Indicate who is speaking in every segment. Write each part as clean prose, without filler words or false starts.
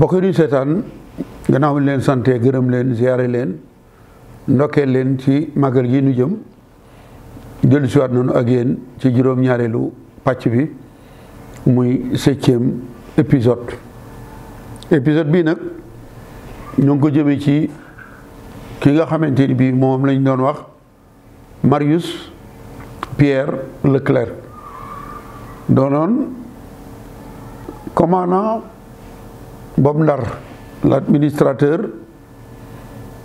Speaker 1: mbokk yi seetaan gannaaw bi leen sante gërëm leen ziyaare leen ndokkeel leen ci màggal gi nu jëm dellu si waat nañu ak yéen ci juróom-ñaareelu pàcc bi muy 7e épisode bii nag ñu ngi ko jëmee ci ki nga xamante ni bii moom lañ doon wax Marius Pierre Leclerc doonoon commandant boobu Ndar l'administrateur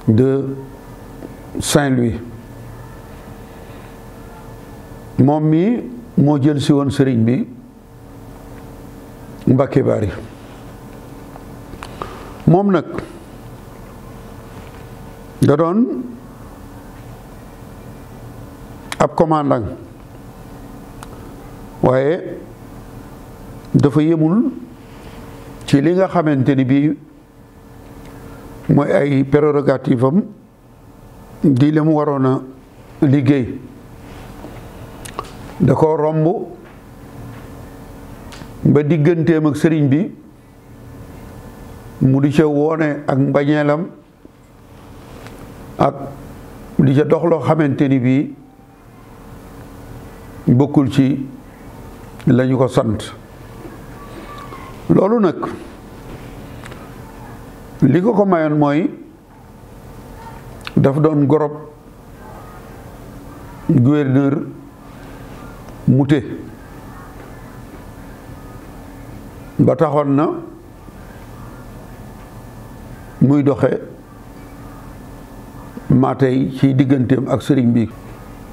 Speaker 1: de Saint-Louis moom mi moo jël si woon sëriñ bi Mbàkke Bari moom nag da doon ab commandant waaye dafa yemul ci li nga xamante ni bii mooy ay prérogative am di la mu waroon a liggéey da ko romb ba digganteem ak sëriñ bi mu di ca woone ak mbañeelam ak di ca dox loo xamante ni bii bokkul ci lañu ko sant loolu nag li ko mayoon mooy daf doon gorob gouverneur Mouté ba taxoon na muy doxe maa tey ci digganteem ak sëriñ bi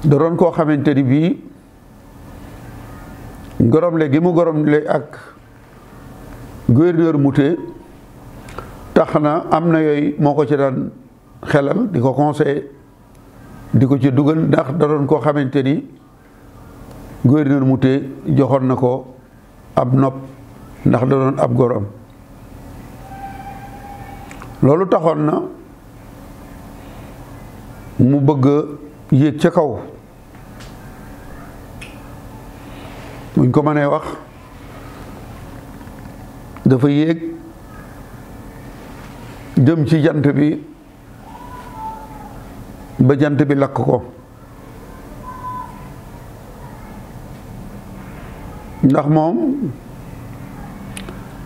Speaker 1: da doon koo xamante ni bii goromle gi mu goromle ak gouverneur Mouté tax na am na yooyu moo ko ci daan xelal di ko conseillé di ko ci dugal ndax da doon koo xamante ni gouverneur Mouté joxoon na ko ab nopp ndax da doon ab gorom loolu taxoon na mu bëgg a yéeg ca kaw buñ ko mënee wax dafa yéeg jëm ci jant bi ba jant bi lakk ko ndax moom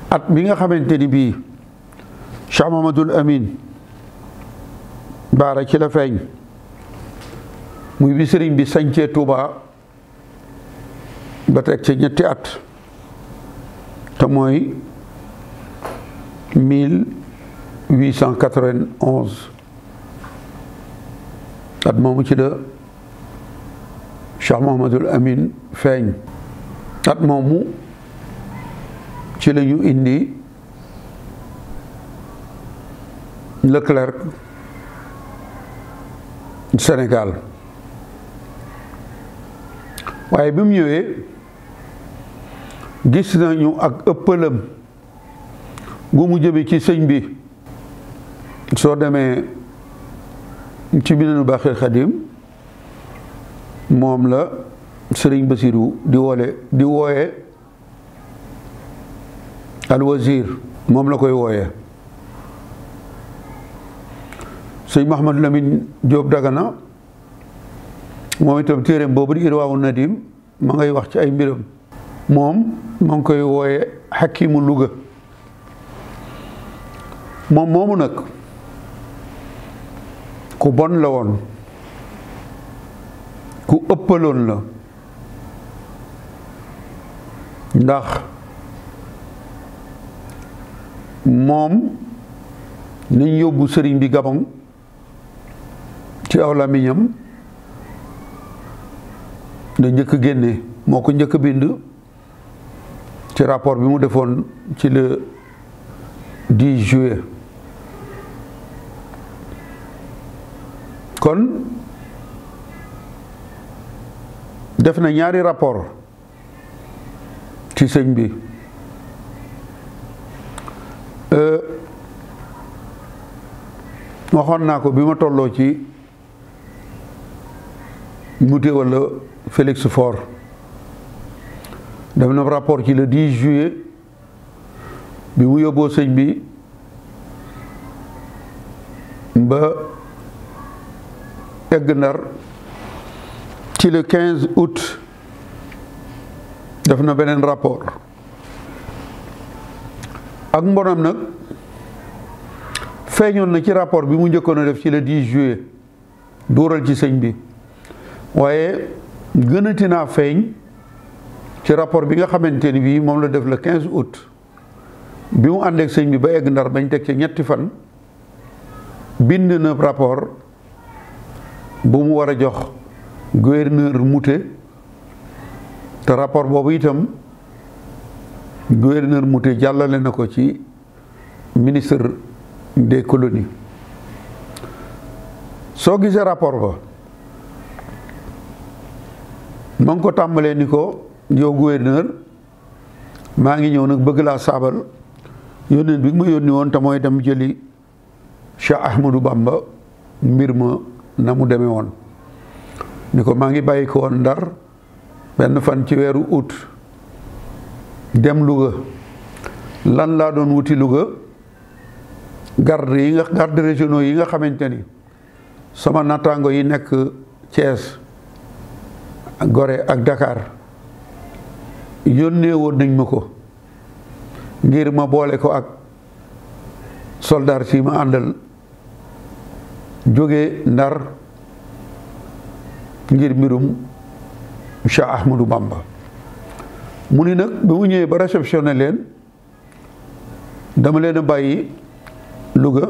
Speaker 1: at mi nga xamante ni bii Cheikh Mamadul Amin Baara ci la feeñ muy bi sëriñ bi sañcee Touba ba teg ci ñetti at te mooy 1891 at moomu ci la Cheikh Mahamadul Amin feeñ at moomu ci la ñu indi Leclerc Sénégal waaye bi mu ñëwee gis nañu ak ëppalam gu mu jëme ci sëñ bi soo demee ci Minanu Baaxil Xadim moom la sëriñ Basiru di wooye alwazir moom la koy wooye sëñ Mahamadu Lamin Jóob Dagana moom itam téereem boobu di Irwaawu Nadim ma ngay wax ci ay mbiram moom ma ngi koy wooye Hakimu Luga moom moomu nag ku bon la woon ku ëppaloon la ndax moom nañ yóbbu sëriñ bi Gabon ci aw làmmiñam da njëkk génne moo ko njëkk bind ci rapport bi mu defoon ci le 10 juillet kon def na ñaari rapport ci sëñ bi waxoon naa ko bi ma tolloo ci Mouté wala Félix Faure def na rapport ci le 10 juillet bi mu yóbboo sëñ bi ba egg Ndar ci le 15 août def na beneen rapport ak mbonam nag feeñoon na ci rapport bi mu njëkkoon a def ci le 10 juillet dóoral ci sëñ bi waaye gënati naa feeñ ci rapport bi nga xamante ni bii moom la def le 15 août bi mu àndeek sëñ bi ba egg Ndar bañ teg ci ñetti fan bind na rapport bu mu war a jox gouverneur Mouté te rapport boobu itam gouverneur Mouté jàllale na ko ci ministre des colonies. soo gisee rapport ba ma ngi ko tàmbalee ni ko yow gouverneur maa ngi ñëw nag bëgg laa saabal yónneen bi ma yónni woon te mooy dem jëli Cheikh Ahmadou Bamba mbir ma na mu demee woon ni ko maa ngi bàyyi ko woon Ndar benn fan ci weeru août dem Louga lan laa doon wuti Louga garde régionaux yi nga xamante ni sama nattaango yi nekk Thiès Gorée ak Dakar yónnee woon nañ ma ko ngir ma boole ko ak soldat si ma àndal jóge Ndar ngir mbirum Cheikh Ahmadou Bamba mu ni nag bi mu ñëwee ba réceptionné leen dama leen a bàyyi Louga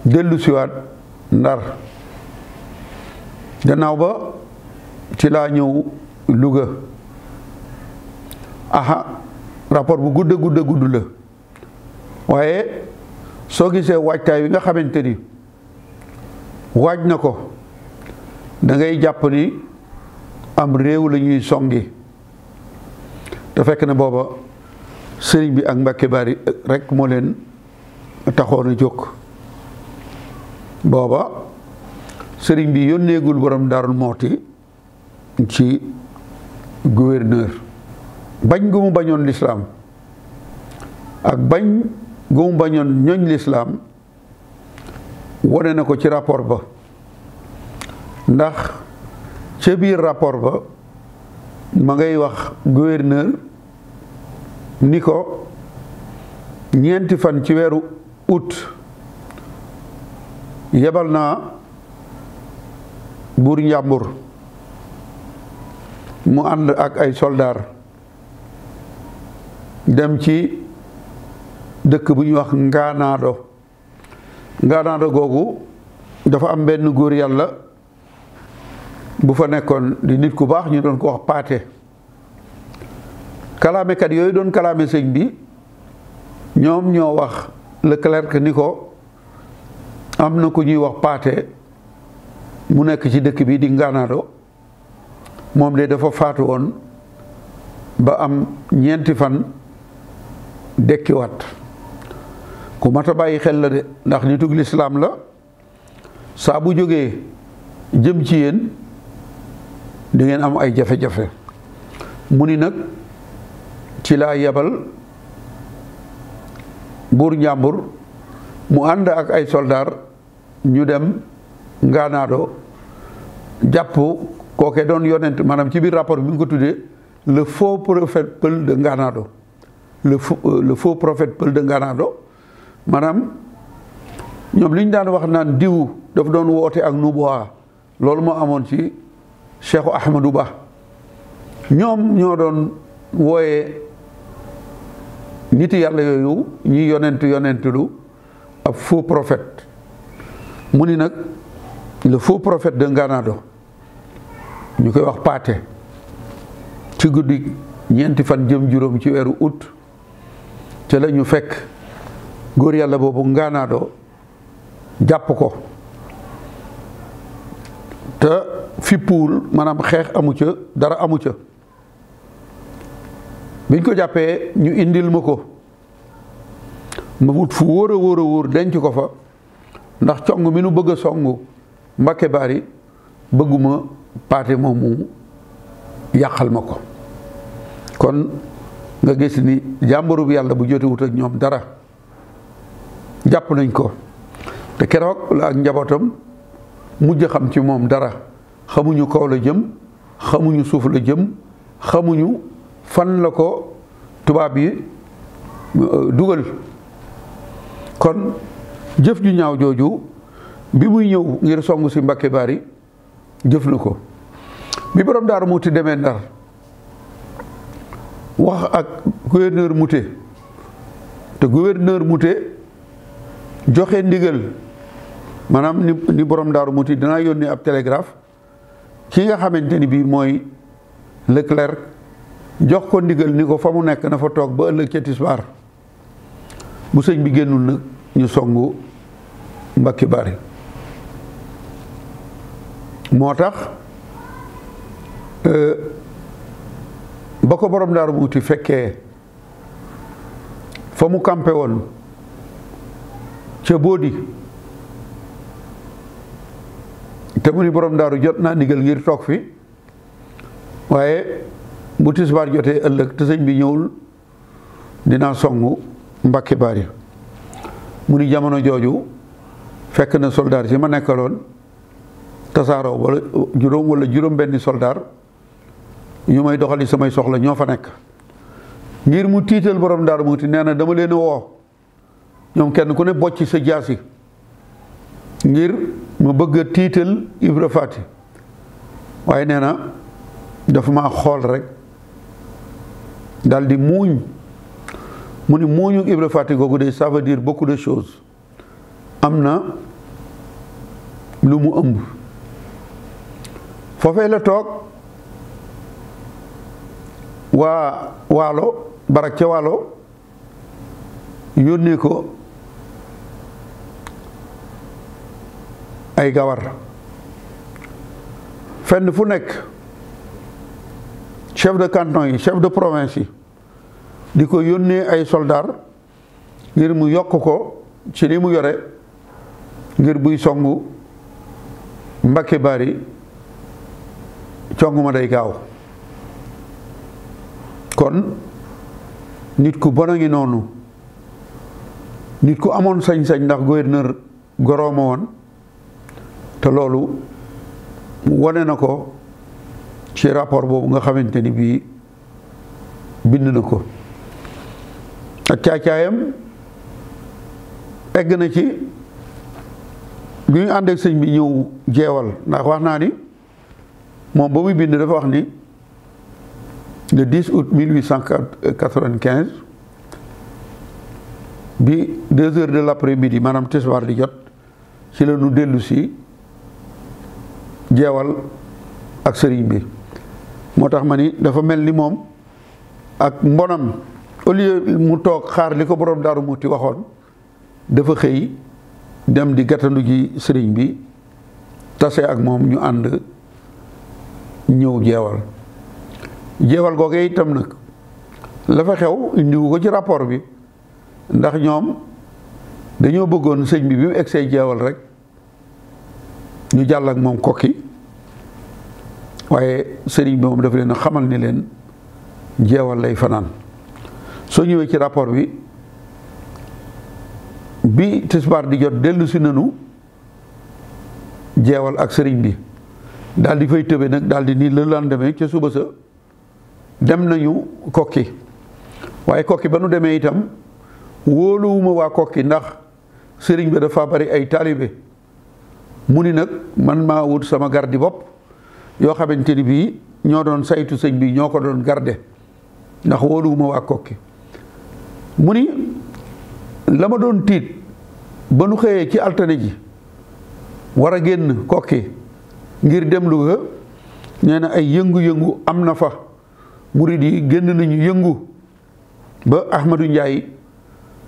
Speaker 1: dellu siwaat Ndar gannaaw ba ci laa ñëw Louga rapport bu gudd la waaye soo gisee waajtaay wi nga xamante ni waaj na ko da ngay jàpp ni am réew la ñuy songi te fekk na booba sëriñ bi ak Mbàkke Bari rek moo leen taxoon a jóg booba sëriñ bi yónneegul borom Daarul Mooti ci gouverneur bañ gu mu bañoon lislaam ak bañ gu mu bañoon ñoñ lislaam wone na ko ci rapport ba ndax ca biir rapport ba ma ngay wax gouverneur ni ko ñeenti fan ci weeru août yebal naa buur Njàmbur mu ànd ak ay soldaar dem ci dëkk bu ñuy wax ngaanaado googu dafa am benn góor yàlla bu fa nekkoon di nit ku baax ñu doon ko wax paate kalaamekat yooyu doon kalaame sëñ bi ñoom ñoo wax le clerc ni ko am na ku ñuy wax paate mu nekk ci dëkk bi di ngaanaado moom de dafa faatu woon ba am ñeenti fan dekkiwaat ku mat a bàyyi xel la de ndax nitug lislaam la saa bu jógee jëm ci yéen di ngeen am ay jafe-jafe mu ni nag ci laa yebal buur Njàmbur mu ànd ak ay soldaar ñu dem ngaanaado jàpp kooke doon yonent maanaam ci biir rapport bi nga ko tuddee le faux prophète Peul de Ngaanaado le faux prophète Peul de Ngaanaado maanaam ñoom li ñu daan wax naan diw daf doon woote ak nubuwa loolu moo amoon ci Cheikhu Ahmadou Ba ñoom ñoo doon wooye nit yàlla yooyu ñi yonentulu ab faux prophète mu ni nag le faux prophète de Ngaanaado ñu koy wax paate ci guddi ñeenti fan jëm juróom ci weeru août ca la ñu fekk góor yàlla boobu Ngaanaado jàpp ko te fippuwul maanaam xeex amu ca dara amu ca biñ ko jàppee ñu indil ma ko ma wut fu wóor a wóor denc ko fa ndax cong mi nu bëgg a songu Mbàkke Bari bëgguma paate moomu yàqal ma ko kon nga gis ni jàmbarub yàlla bu jotewut ak ñoom dara jàpp nañ ko te keroog la ak njabootam mujj xam ci moom dara. xamuñu kaw la jëm, xamuñu suuf la jëm, xamuñu fan la ko tubaab yi dugal. kon jëf ju ñaaw jooju bi muy ñëw ngir songu si Mbàkke Bari jëf na ko. bi borom Daaru Muxti demee Ndar wax ak gouverneur Mouté te gouverneur Mouté joxe ndigal maanaam ni borom Daaru Muxti danaa yónnee ab télégraphe ki nga xamante ni bii mooy Leclerc jox ko ndigal ni ko fa mu nekk na fa toog ba ëllëg ca tisbaar bu sëñ bi génnul nag ñu songu Mbàkke Bari. moo tax ba ko borom Daaru Muxti fekkee fa mu campé woon ca Boodi te mu ni borom daaru jot naa ndigal ngir toog fi waaye bu tisbaar jotee ëllëg te sëñ bi ñëwul dinaa songu Mbàkke Bari. mu ni jamono jooju fekk na soldaar si ma nekkaloon tasaaroo wala juróom benni soldaar ñu may doxali samay soxla ñoo fa nekk. ngir mu tiital borom Daaru Muxti nee na dama leen a woo ñoom kenn ku ne bocc sa jaasi ngir ma bëgg a tiital Ibra Faati waaye nee na dafa ma xool rek dal di muuñ. mu ni muuñu Ibra Faati googu de ça veut dire beaucoup de choses. am na lu mu ëmb. foofee la toog waa Waalo barak ca Waalo yónnee ko ay gawar fenn fu nekk chef de canton yi chef de province yi di ko yónnee ay soldaar ngir mu yokk ko ci li mu yore ngir buy songu Mbàkke Bari congu ma day gaaw. kon nit ku bon a ngi noonu, nit ku amoon sañ-sañ ndax gouverneur gorooma woon te loolu wane na ko ci rapport boobu nga xamante ni bii bind na ko. ak caacaayam egg na ci bi ñu ànd ak sëñ bi ñëw jeewal, ndax wax naa ni moom ba muy bind dafa wax ni le 10 août 1895 bi 2 heures de l'après-midi maanaam tisbaar di jot ci la ñu dellu si jeewal ak sëriñ bi. moo tax ma ni dafa mel ni moom ak mbonam au lieu mu toog xaar li ko borom Daaru Muxti waxoon, dafa xëy dem di gàttandu ji sëriñ bi, tase ak moom ñu ànd ñëw jeewal. jeewal googee itam nag la fa xew indiwu ko ci rapport bi, ndax ñoom dañoo bëggoon sëñ bi mu egsee jeewal rek ñu jàll ak moom kokki, waaye sëriñ bi moom dafa leen a xamal ni leen jeewal lay fanaan. soo ñëwee ci rapport bi tisbaar di jot dellu si nanu jeewal ak sëriñ bi, daal di fay tëbe nag daal di nii le lendemain ca suba sa dem nañu kokki. waaye kokki ba nu demee itam wóoluwuma waa kokki ndax sëriñ bi dafa bari ay taalibe. mu ni nag man maa wut sama gardi bopp yoo xamante ni bii ñoo doon saytu sëñ bi, ñoo ko doon garde, ndax wóoluwuma waa kokki. mu ni la ma doon tiit ba nu xëyee ci altine ji war a génn kokki ngir dem Louga, nee na ay yëngu-yëngu am na fa, murid yi génn nañu yëngu ba Ahmadou Ndiaye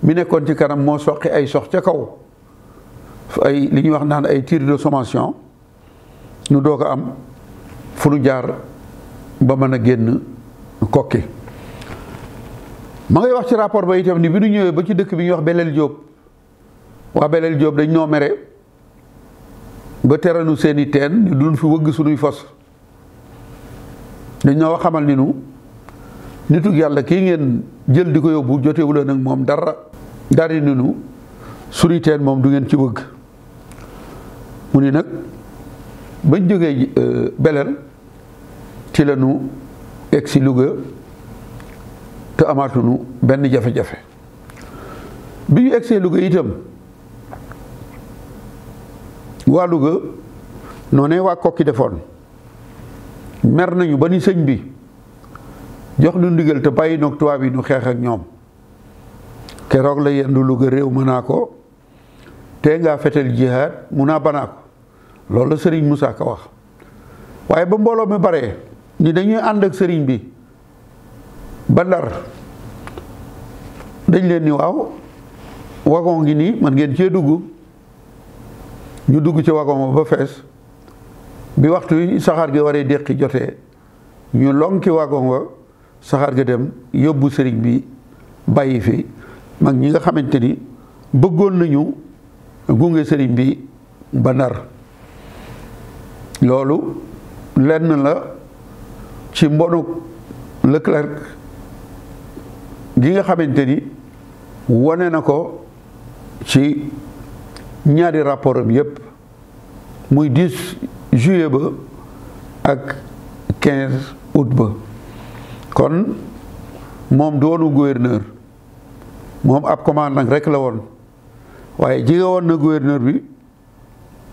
Speaker 1: mi nekkoon ci kanam moo soqi ay sox ca kaw, ay li ñuy wax naan ay tir de sommation, nu doog a am fu nu jaar ba mën a génn kokki. ma ngay wax ci rapport ba itam ni bi nu ñëwee ba ci dëkk bi ñuy wax Belel Jóob, waa Belel Jóob dañ ñoo mere ba teranu seeni teen ñu duñ fi wëgg suñuy fos. dañ ñoo xamal ni nu nitug yàlla kii ngeen jël di ko yóbbu jotewuleen ak moom dara, dari ni nu suñuy teen moom du ngeen ci wëgg. mu ni nag bañ jógee Belel ci la ñu egg si Louga te amaatunu benn jafe-jafe bi ñu egsee Louga itam waa Louga noonee waa Kokki defoon mer nañu ba ni sëñ bi jox nu ndigal te bàyyi noog tubaab yi nu xeex ak ñoom keroog la yendu Louga réew mën naa ko tee ngaa fetel jihaad mun naa banaa ko loolu la sëriñ Moussa Ka wax waaye ba mbooloo mi baree ni dañuy ànd ak sëriñ bi ba Ndar dañ leen ni waaw wagon ngi nii man ngeen cee dugg ñu dugg ci wagon ba fees bi waxtu wi saxaar gi waree déqi jotee ñu lonki wagon wa saxaar ga dem yóbbu sëriñ bi bàyyi fi mag ñi nga xamante ni bëggoon nañu gunge sëriñ bi ba Ndar loolu lenn la ci mbonu Leclerc gi nga xamante ni wane na ko ci ñaari rapport am yépp muy 10 juillet ba ak 15 août ba kon moom doonu gouverneur moom ab commandant rek la woon waaye jige woon na gouverneur bi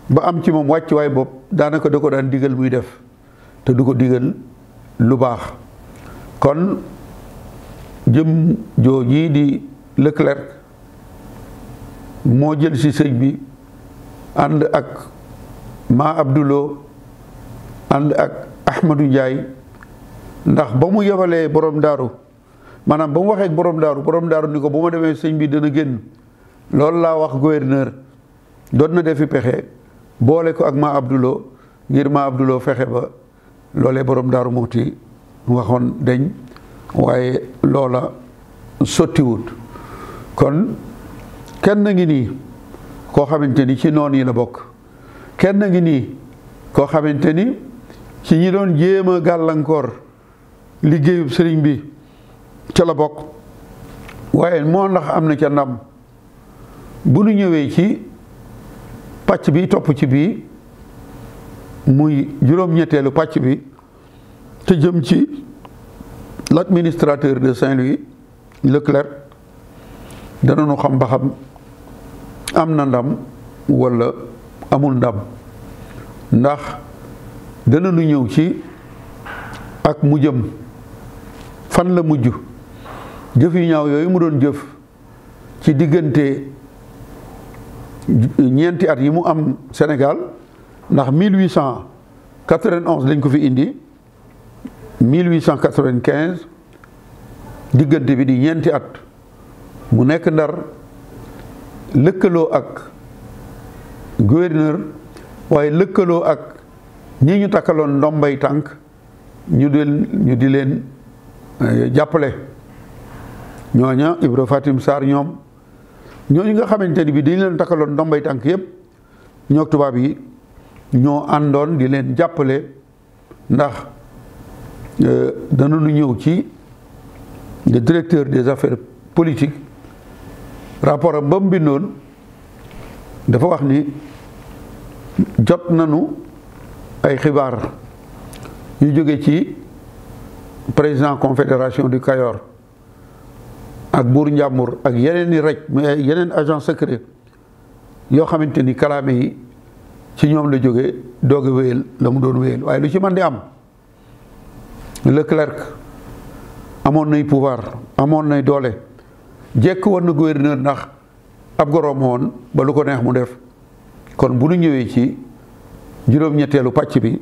Speaker 1: ba am ci moom wàcc waay bopp daanaka da ko daan digal muy def te du ko digal lu baax kon jëm jooji di Leclerc moo jël ci sëñ bi ànd ak Ma Abdoulo ànd ak Ahmadou Ndiaye ndax ba mu yebalee borom daaru maanaam ba mu waxee ak borom daaru ni ko bu ma demee sëñ bi dana génn loolu laa wax gouverneur doon na defi pexe boole ko ak Ma Abdoulo ngir Ma Abdoulo fexe ba loolee borom daaru Muxti waxoon deñ waaye loola sottiwut kon kenn ngi nii koo xamante ni ci noon yi la bokk kenn ngi nii koo xamante ni ci ñi doon jéem a gàllankoor liggéeyub sëriñ bi ca la bokk waaye moo ndax am na ca ndam bu nu ñëwee ci pàcc bi topp ci bii muy juróom-ñetteelu pàcc bi te jëm ci l'administrateur de Saint-Louis Leclerc danañu xam ba xam am na ndam walla amul ndam ndax danañu ñëw ci ak mu jëm fan la mujj jëf yu ñaaw yooyu mu doon jëf ci diggante ñeenti at yi mu am Sénégal ndax 1891 lañ ko fi indi 1895 diggante bi di ñeenti at mu nekk Ndar lëkkaloo ak gouverneur waaye lëkkaloo ak ñi ñu takkaloon ndombay tànk ñu di leen jàppale ñooña Ibra Fatim Sarr ñoom ñooñu nga xamante ni bi dañu leen takkaloon ndombay tànk yépp ñoo tubaab yi ñoo àndoon di leen jàppale ndax danañu ñëw ci le directeur des affaires politiques rapport am ba mu bindoon dafa wax ni jot nañu ay xibaar yu jóge ci président confédération du Kayor ak buur Njàmbur ak yeneen i rej mais yeneen agent secret yoo xamante ni kalaame yi ci ñoom la jóge doog a wéyal la mu doon wéyal waaye lu ci mën di am Leclerc amoon nay pouvoir amoon nay doole jekk woon na gouverneur ndax ab goroom woon ba lu ko neex mu def kon bu nu ñëwee ci juróom-ñetteelu pàcc bi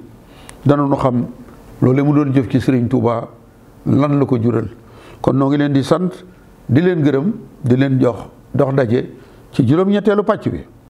Speaker 1: danañu xam loolu mu doon jëf ci Serigne Touba lan la ko jural kon noo ngi leen di sant di leen gërëm di leen jox dox daje ci juróom-ñetteelu pàcc bi